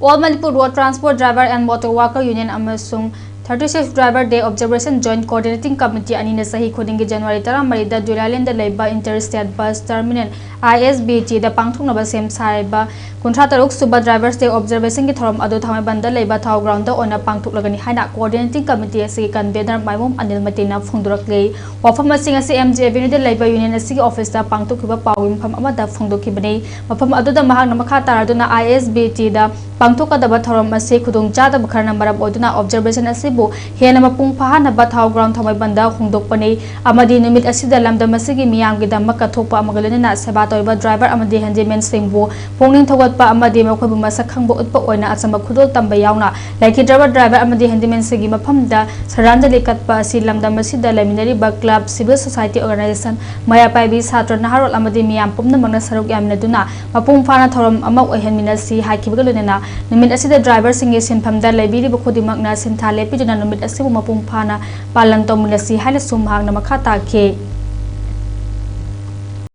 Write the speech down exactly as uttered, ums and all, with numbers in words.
All Manipur Road Transport Driver and Motor Worker Union ꯑꯃꯁꯨꯡ thirty-six Driver Day Observation Joint Coordinating Committee ꯑꯅꯤꯅ ꯆꯍꯤ ꯈꯨꯗꯤꯡꯒꯤ January ꯇꯔꯥꯃꯔꯤꯗ ꯖꯨꯂꯥꯏꯂꯦꯟꯗ ꯂꯩꯕ Inter State Bus Terminal, I S B T, ꯗ ꯄꯥꯡꯊꯣꯛꯅꯕ ꯁꯦꯝ ꯁꯥꯔꯤꯕ ꯀꯨꯟꯊ꯭ꯔꯥ ꯇꯔꯨꯛ ꯁꯨꯕ Drivers Day Observation ꯒꯤ ꯊꯧꯔꯝ ꯑꯗꯨ ꯊꯥꯡꯃꯩꯕꯟꯗ ꯂꯩꯕ ꯊꯥꯎ ground ꯗ ꯑꯣꯏꯅ ꯄꯥꯡꯊꯣꯛꯂꯒꯅꯤ ꯍꯥꯏꯅ Coordinating Committee ꯑꯁꯤꯒꯤ Convener ꯃꯥꯏꯕꯝ ꯑꯅꯤꯜ ꯃꯩꯇꯩꯅ ꯐꯣꯡꯗꯣꯔꯛꯂꯤ꯫ ꯋꯥꯐꯝ ꯑꯁꯤꯡ ꯑꯁꯤ M G Avenue ꯗ ꯂꯩꯕ Union ꯑꯁꯤꯒꯤ office ꯇ ꯄꯥꯡꯊꯣꯛꯈꯤꯕ ꯄꯥꯎꯒꯤ ꯃꯐꯝ ꯑꯃꯗ ꯐꯣꯡꯗꯣꯛꯈꯤꯕꯅꯤ꯫ ꯃꯐꯝ ꯑꯗꯨꯗ ꯃꯍꯥꯛꯅ ꯃꯈꯥ ꯇꯥꯔꯗꯨꯅ I S B T ꯗ ꯄꯥꯡꯊꯣꯛꯀꯗꯕ ꯊꯧꯔꯝ ꯑꯁꯤ ꯈꯨꯗꯣꯡꯆꯥꯗꯕ ꯈꯔꯅ ꯃꯔꯝ ꯑꯣꯏꯗꯨꯅ observation ꯑꯁꯤꯕꯨ ꯍꯦꯟꯅ ꯃꯄꯨꯡ ꯐꯥꯍꯟꯅꯕ ꯊꯥꯎ ground ꯊꯥꯡꯃꯩꯕꯟꯗ ꯍꯣꯡꯗꯣꯛꯄꯅꯤ ꯑꯃꯗꯤ ꯅꯨꯃꯤꯠ ꯑꯁꯤꯗ ꯂꯝꯗꯝ ꯑꯁꯤꯒꯤ ꯃꯤꯌꯥꯝꯒꯤꯗꯃꯛ ꯀꯠꯊꯣꯛꯄ ꯑꯃꯒ ꯂꯣꯏꯅꯅ ꯁꯦꯕꯥ ꯇꯧꯔꯤꯕ driver ꯑꯃꯗꯤ handyman ꯁꯤꯡꯕꯨ ꯄꯨꯛꯅꯤꯡ ꯊꯧꯒꯠꯄ ꯑꯃꯗꯤ ꯃꯈꯣꯏꯕꯨ ꯃꯁꯛ ꯈꯪꯕ ꯎꯠꯄ ꯑꯣꯏꯅ ꯑꯆꯝꯕ ꯈꯨꯗꯣꯜ ꯇꯝꯕ ꯌꯥꯎꯅ ꯂꯩꯈꯤꯗ꯭ꯔꯕ driver ꯑꯃꯗꯤ handyman ꯁꯤꯡꯒꯤ ꯃꯐꯝꯗ ꯁꯔꯥꯟꯖꯂꯤ ꯀꯠꯄ ꯑꯁꯤ ꯂꯝꯗꯝ ꯑꯁꯤꯗ ꯂꯩꯃꯤꯟꯅꯔꯤꯕ club, civil society organization, ꯃꯩꯔꯥ ꯄꯥꯏꯕꯤ, ꯁꯥꯇ꯭ꯔ, ꯅꯍꯥꯔꯣꯜ ꯑꯃꯗꯤ ꯃꯤꯌꯥꯝ ꯄꯨꯝꯅꯃꯛꯅ ꯁꯔꯨꯛ ꯌꯥꯃꯤꯟꯅꯗꯨꯅ ꯃꯄꯨꯡ ꯐꯥꯅ ꯊꯧꯔꯝ ꯑꯃ ꯑꯣꯏꯍꯟꯃꯤꯟꯅꯁꯤ ꯍꯥꯏꯈꯤꯕꯒ ꯂꯣꯏꯅꯅ ꯅꯨꯃꯤꯠ ꯑꯁꯤꯗ driver ꯁꯤꯡꯒꯤ ꯁꯤꯟꯐꯝꯗ ꯂꯩꯕꯤꯔꯤꯕ ꯈꯨꯗꯤꯡꯃꯛꯅ ꯁꯤꯟꯊꯥ ꯂꯦꯞꯄꯤꯗꯨꯅ ꯅꯨꯃꯤꯠ ꯑꯁꯤꯕꯨ ꯃꯄꯨꯡ ꯐꯥꯅ ꯄꯥꯂꯟ ꯇꯧꯃꯤꯟꯅꯁꯤ ꯍꯥꯏꯅꯁꯨ ꯃꯍꯥꯛꯅ ꯃꯈꯥ ꯇꯥꯈꯤ꯫